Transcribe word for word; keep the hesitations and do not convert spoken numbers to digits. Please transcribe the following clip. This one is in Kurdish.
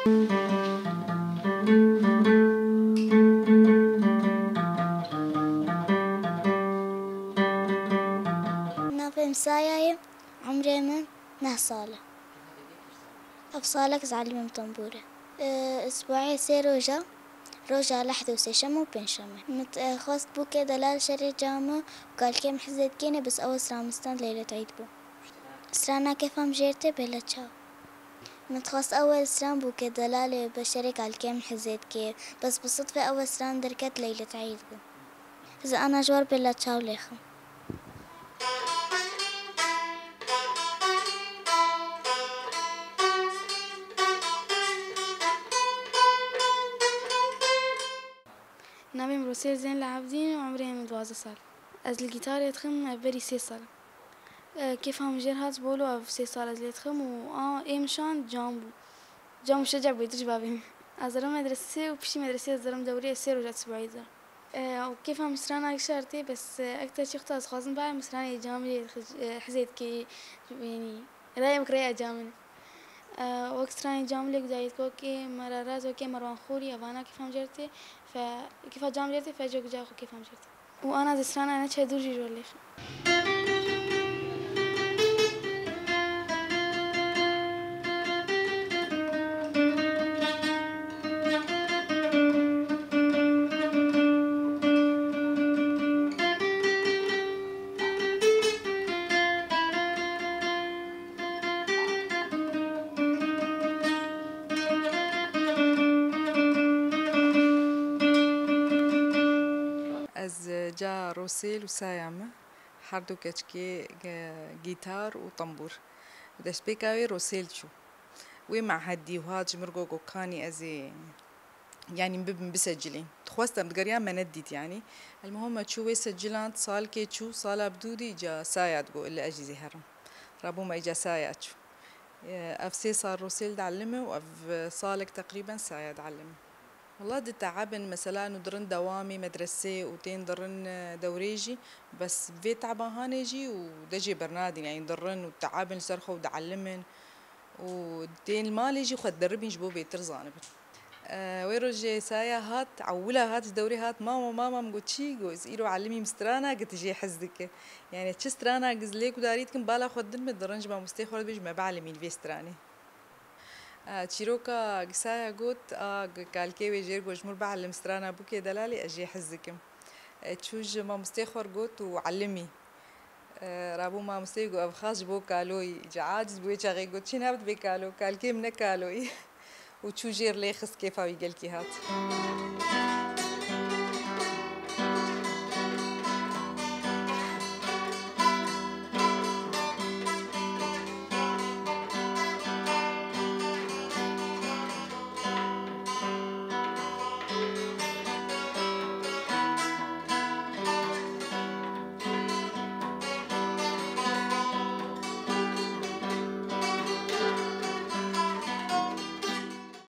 Navê min Saya ye, umrê min neh sal e. Ev salek ez elimim tembûrê. Isbuê sê roja, roja lehd û sêşem û pêncşemê. Min xwest bûkê delal şerê camê û kalkê min hizê dikêne, bes ew sira min stand Leylet Eîd bû. Strana kêfa min jêr tê bêle çaw. Min dixwest ewil stran bûkê delalê bi şerê kalkê min hizê dikê, bes bi sidfê ewil stran derket Leylet Eîd bû. Ez ana ji war bêle çaw lêxim. Navê min Rosêl Zên li Evdîn û umrê min duwazdeh sal. Ez li gîtarê dixim ev berî sê sal e. E, kêfa min jêr hat ji bo lo ev sê sal ez lê dixim û a, ê min şand cam bû. Cam û şeca bû, tu ji bavê min. Ez dirim medresê û piştî medresê ez dirim dewrê sê roja sibahî dirim. E, û kêfa min strana gişartê, bes, e, ekter çi xta ez xwazim ba min stranê camê, e, hizê dikê, yanî, raya min raya camê. E, wek stranê camê lê gudarî dike, wekê Mera Raz, wekê Merwan Xorî, evana kêfa min jêr tê, fe, kêfa cam jêr tê, fe jê guca xwe kêfa min jêr tê. û ana di strana neçe dûr jî jor lêxin. Ez ca Rosêl û Saya me, her du keçikê, e, gîtar û tembûr. Destpêka wê Rosêl çû. Wê mehedî û hat ji min re got, kanî ez ê, yanî bibim bisecilîn. Dixwest em digeriya me nedît yanî. Elmuhim me çû wê seciland, salkê çû, sala bi dû dî ca Saya digot, li ez jî zê herim. Rabû me îca Saya çû. Ev sê sal Rosêl dielime û ev salek teqrîben Saya dielime. Wela diteebin, mesela nû dirin dewamê medresê û tên dirin, e, dewrê jî, bes vê teeba hanê jî û de jê bernadin, yanî dirin û diteebin li ser xwe û dielimin û tên li malê jî xwe didiribin ji bo bêtir zanibin. E, wê rojê Saya hat, ewila hat ji dewrê hat, mama, mama, min got, çi? Got, ez îro elimîm strana, got, tu jê hez dike. Yanî çi strana giz lê gudarî dikin, bala xwe didin min, dirin ji mamostê xwe re dibêjin me bielîmîn vê stranê. E, çîroka Saya got, a, kalkê wê jêr got, ji min re bielim strana bûkê delalê, ez jê hez dikim. E, çû ji mamostê xwe re got û elimî. E, rabû mamostê got, ev xas ji bo kaloyî. Ca aciz bû wê çaxê got, çi nabit bê kalo, kalkê min ne kaloyî. Û çû jêr lê xist, kêfa wî gelkî hat.